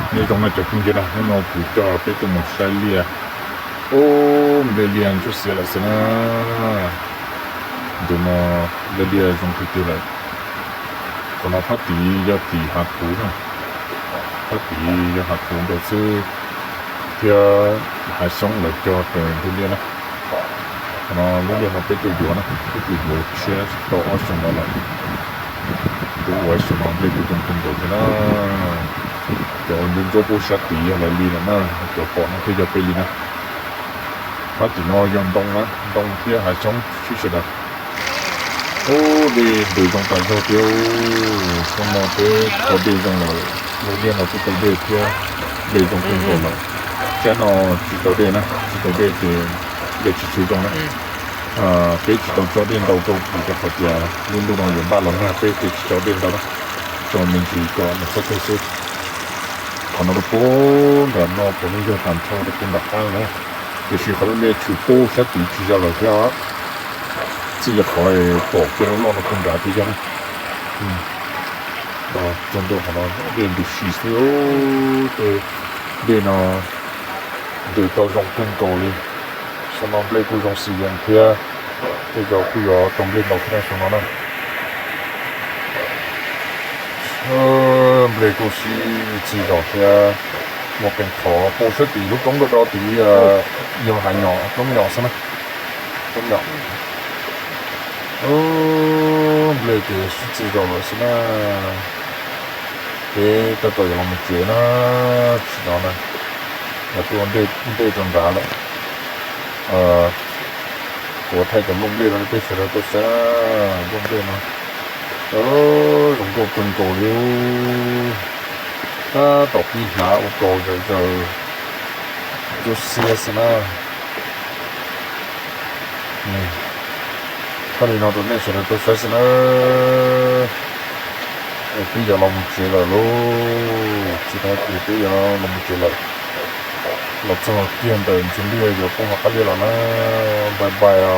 Nyob zoo no cov phooj ywg na, hnub no kuv coj peb tuaj mus saib liaj. Ub, nplej liaj ntsuab xiav lawm xwb na. Ntu no nplej liaj zoo tiag tiag lawm. Qhov no phab tid yog tim hav thuv na, phab tid yog hav thuv nkaus xwb, thiab hav xyoob lawv cog raws nplej liaj na. Qhov no lub liaj no peb tuaj yuav na, peb tuaj yuav tshiab tau ob xyoo no lawm. Kuv ua xyoo no nplej kuj zoo kawg nkaus thiab na. Cov ntsuab ntsuab pub sab tid yog lawv li lawm na, cov pom no thiaj yog peb li na. Phab tim no yog ntoo na, ntoo thiab hav xyoob sib sawv daws. Ub, dej ntws zoo tas zog thiab. Xyoo no peb tau dej zoo lawm, lub liaj no twb tau dej thiab, dej zoo kawg nkaus lawm. Tsab no tsis tau dej na, tsis tau dej ces dej tsis tshwm zoo na. Peb tsis tau tso dej ntau rau kuv rau qhov tias lub ntuj no yuav npaj los nag peb thiaj tsis tso dej ntau na, tso me ntsis kom nws txhob tawg xwb. Qhov no rau puag nram no puav leej yog tag nrho rau puag nram qab na, tiam sis qhov lub npe tshwm pub sab tid tsis yog lawm thiab. Txij yog qhov pom kiag loj loj no puag nrad thiaj yog na. Txog ntua qhov no dej ntws si xwb, tej dej no ntws tau zoo kawg nkaus li. Xyoo no nplej kuj zoo xis yees thiab, tej zaum kuj yuav tau nplej ntau thiab xyoo no na. Nplej kuj sib txig zog thiab, muaj qee qhov pub sab tim lub roob do do tid yog hav nyom, roob nyom xwb na, roob nyom. Nplej ces sib txig zog lawm xwb na. Peb tab tom yuav los mus tsev na, tsis no na, yog tuaj ntej rau nrad lawm. Kuv thaij cov nplooj nplej no rau peb sawv daws tau saib, nplooj nplej no zoo nkauj kawg nkaus li. Tab tom pib hnav ua kaus zaws zaws, ntsuab xiab xwb na. Thaij li no rau nej sawv daws tau saib xwb na. Peb yuav los mus tsev lawm lauj, tsis tas ces peb yuav los mus tsev lawm. Los txog kiag ntawm ntxhw liaj yuav poob hauv qab liaj lawm na. Bye bye os.